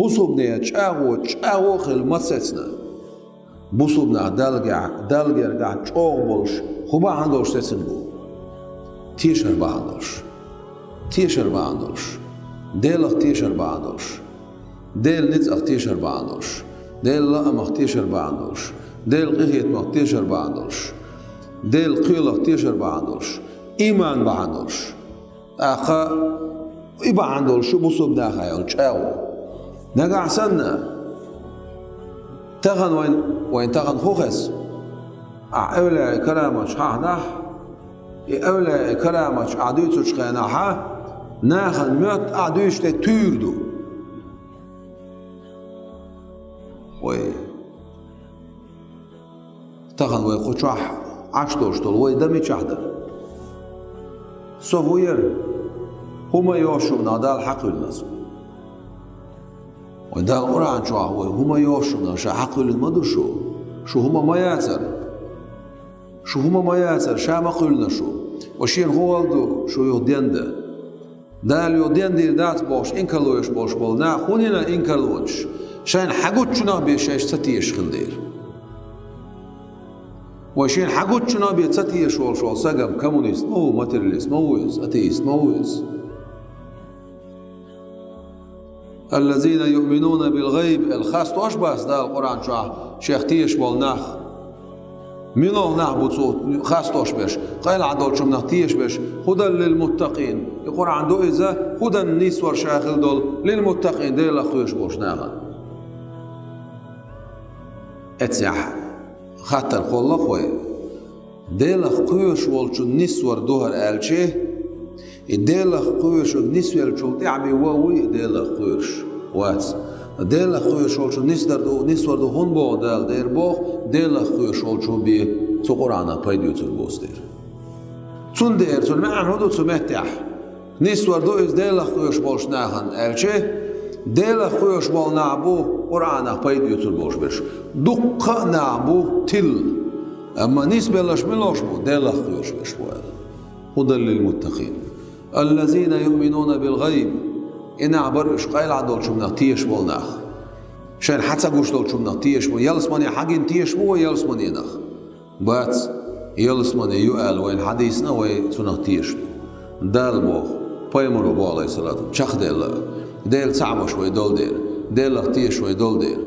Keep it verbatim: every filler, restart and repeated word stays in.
Бусулбане чӀагӀо, чӀагӀо хила ма сецна. Бусулбанах Далла гергахь, Далла гергахь чӀогӀа болуш хӀун бахьана долуш сецна бу? Тешар бахьана долуш. Тешар бахьана долуш. Делах тешар бахьана долуш. Делан ницкъах тешар бахьана долуш. Делан лаамах тешар бахьана долуш. Делан къинхетамах тешар бахьана долуш. Делан кхелах тешар бахьана долуш. Ийман бахьана долуш. ТӀаккха и бахьана долуш ю бусулбанехь йолу чӀагӀо. Нагахь санна, тахана вайн, вайн тахана хӀун хеза? Ахь эвлаяи караматаш хьахьнахь, и эвлаяи караматаш ахь дуьйцучу хенахь, нахана моьтту ахь дуьйцуш де туьйр ду. Вай. Тахана вай кху чохь Ӏаш долуш долу вай дан мичахь дара? Со хӀун яра? ХӀума йошу нах Далла хьакхуьллина со. Вай Далла Къуръан чохь вай хӀума йошу нах ша хьакхуьллина ма ду шу. Шу хӀума ма яцара. Шу хӀума ма яцара, ша ма кхуьллина шу. Ва шена хӀун вала ду, шу юха денда? Дала юха дендийр дац бохуш, инкарло еш болуш болу нах хӀунда йина инкарлонаш? Шайна хьагуччунах бен шайша ца тешаш хила дера. Вай шайна хьагуччунах бен ца тешаш волуш волу сагам коммунист ма ву, материалист ма ву иза, атеист ма ву иза. Аллазина юъминуна бил гӀайб, аьлла, хастош бац Дала Къуръан чохь шех тешаш болу нах. Муьлха нах бу цо хастош берш, къайлаха долчунах тешаш берш, хӀудан лил муттакъин. И Къуръан ду иза, хӀудан нисвар ша хила долу, лил муттакъин, Делах кхоьруш болчу нахана. Эццехь хаттар кхоллакх вай. Делах кхоьруш волчун нисвар ду хӀара аьлчи, и Делах кхоьруш нисвеллачул тӀаьхьа бен ван вуй и Делах кхоьруш? Вац. Делах кхоьруш волчун нисдар ду, нисвар ду хӀунда боху Дала? Дера боху, Делах кхоьруш волчо бен цу Къуръанах пайда оьцур боцу дера. Цундела цуьнан маьӀна хӀун ду цу меттехь? Нисвар ду иза Делах кхоьруш болчу нахана аьлчи, Делах кхоьруш болу нах бу Къуръанах пайда оьцур болуш берш. Дуккха а нах бу тилла. Амма нисбелларш муьлш бу? Делах кхоьруш берш бу аьлла. ХӀудан лил муттакъин. Аллазина юъминуна бил гӀайб. И нах бара уьш къайлаха долчунах тешаш болу нах. Шайна хьан ца гуш долчунах тешаш бу. Ялсамане хьагина тешаш бу вай ялсаманенах? Бац, ялсамане ю аьлла вайна хьадийцина, вай цунах тешаш ду. Дала боху, пайхамаро боху, алейхиссалату, чекхделла, Делан цхьаъ беш вай долу дела, Делах тешаш вай долу дела.